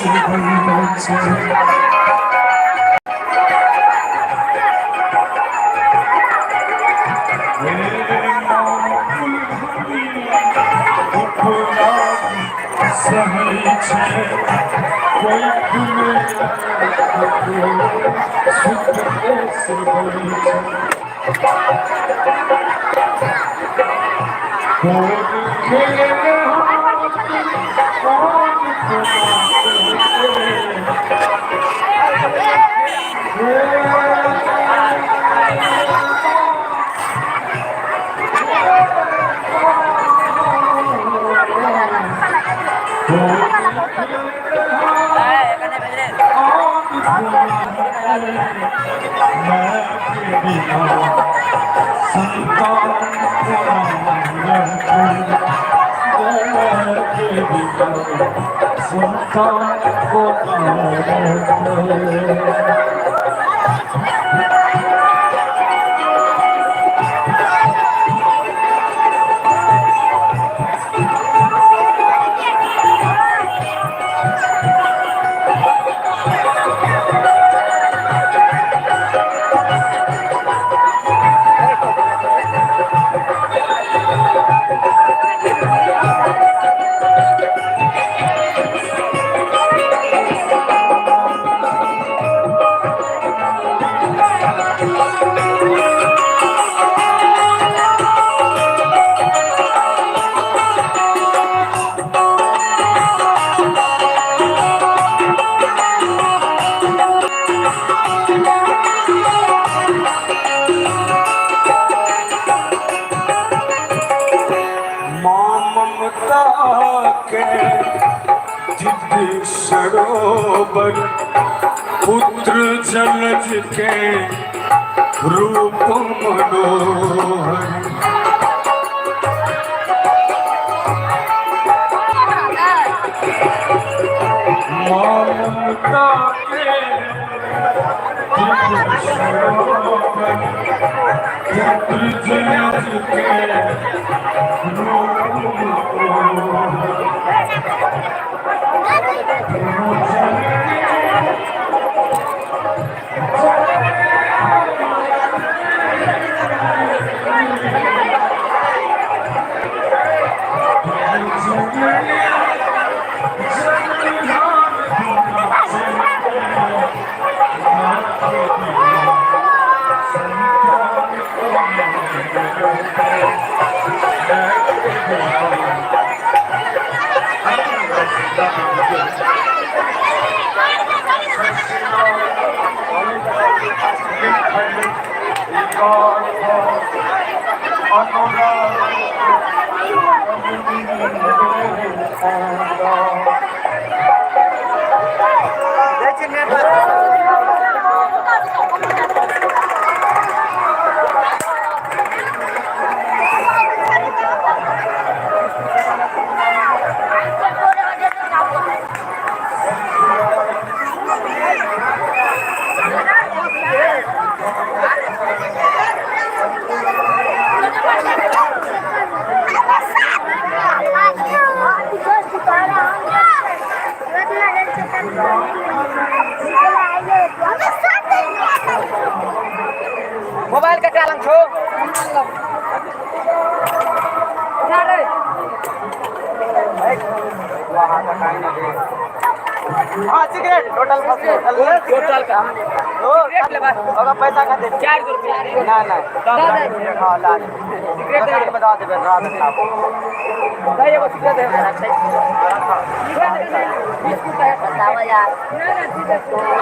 छै। सहै छै कोइ सुख छै। संतान को ममता के दिव्य सरोवर पुत्र जलज के रूप मनोहर। ममता के दिव्य सरोवर पुत्र जलज के रूप मनोहर। मोबाइल ककरा लग छौ? उठा रे। हाँ सिगरेट टोटल टोटल का सिगरेट लेबा। ओकर पैसा कते? 4 रुपया। ना ना हाँ ला सिगरेट दे। बता देबे रात में। दे एगो सिगरेट दे। बिस्कुट है। बताओ यार।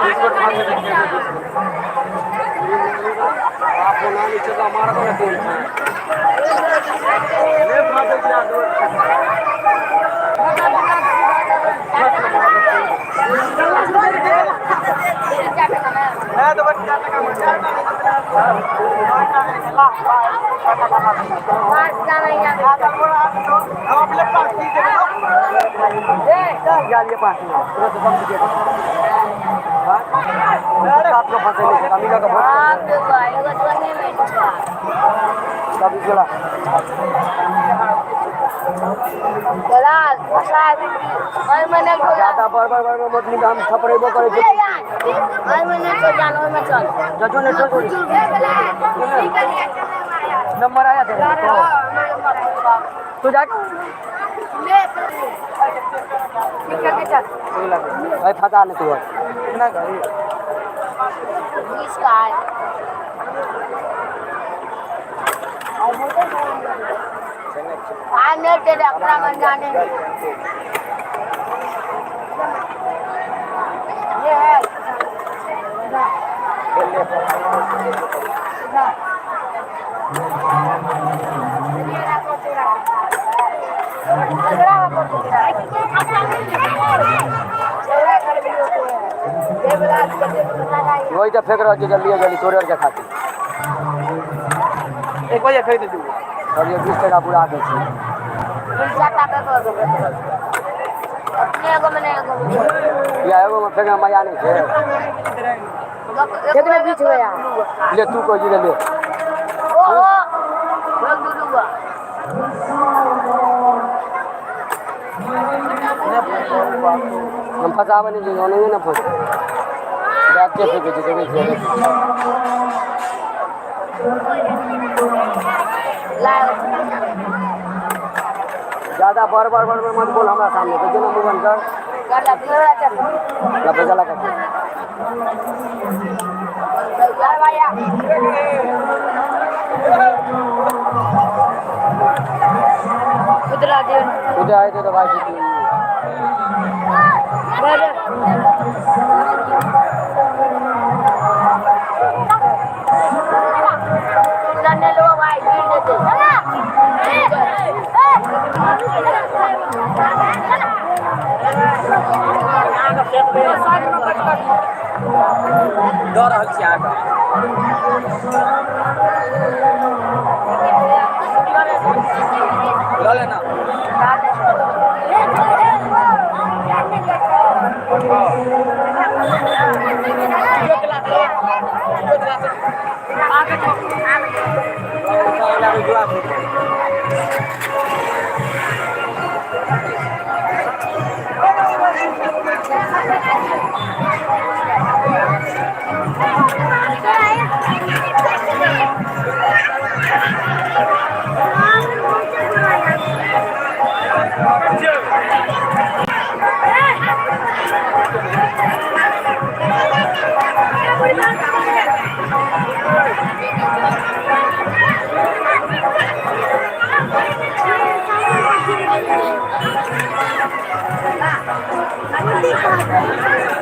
बिस्कुट खा के देखिए। आप बोला नीचे का मार दो कौन ले फाटे क्या दो। मैं तो बस 4 टका में 4 टका ला पाँच का नहीं यार। हम अपने पास की दे दो यार ये पास तुरंत कम दीजिए। सात लोग फंसे नहीं अमीरा का बहुत कभी चला। दलाल फंसा देती ओहिमे नहि घुसा। ज्यादा बड़ बड़ बड़ मत निकाल, हम थपड़ेबो करै छी। ओहिमे नहि चल जान, ओहिमे चल। जजो ने चल, नंबर आया तेरा तो जा। भाई फंसा नहीं तू। कितना गाड़ी? 20 का है। आने तेरे अकरा मन जाने ये है। वही तो फेंक रहा जल्दी जल्दी तोरे और के खातिर। 1 बजे फेंक दे तू। और ये 20 टका पूरा दे छी। अपने एगो में नहीं, एगो में। या एगो में फेंकना मजा नहीं छे। कितने बीच हुए यार? ले तू कोई ले ले। ओ एक दू दूगा। हम फंसावे नहीं जी, नहीं ना फंस जाके फेंके छी, देखै छी। ज्यादा बड़ बड़ बड़ बड़ मत बोल हमरा सामने, देखियो ना मुंह बंद कर। ला पैसा लगा के। उधर आ जाओ। उधर आए थे तो भाई जी। लड़ने लो भाई, गिर देते। दऽ रहल छी अहाँके। लऽ लेना। Thank you.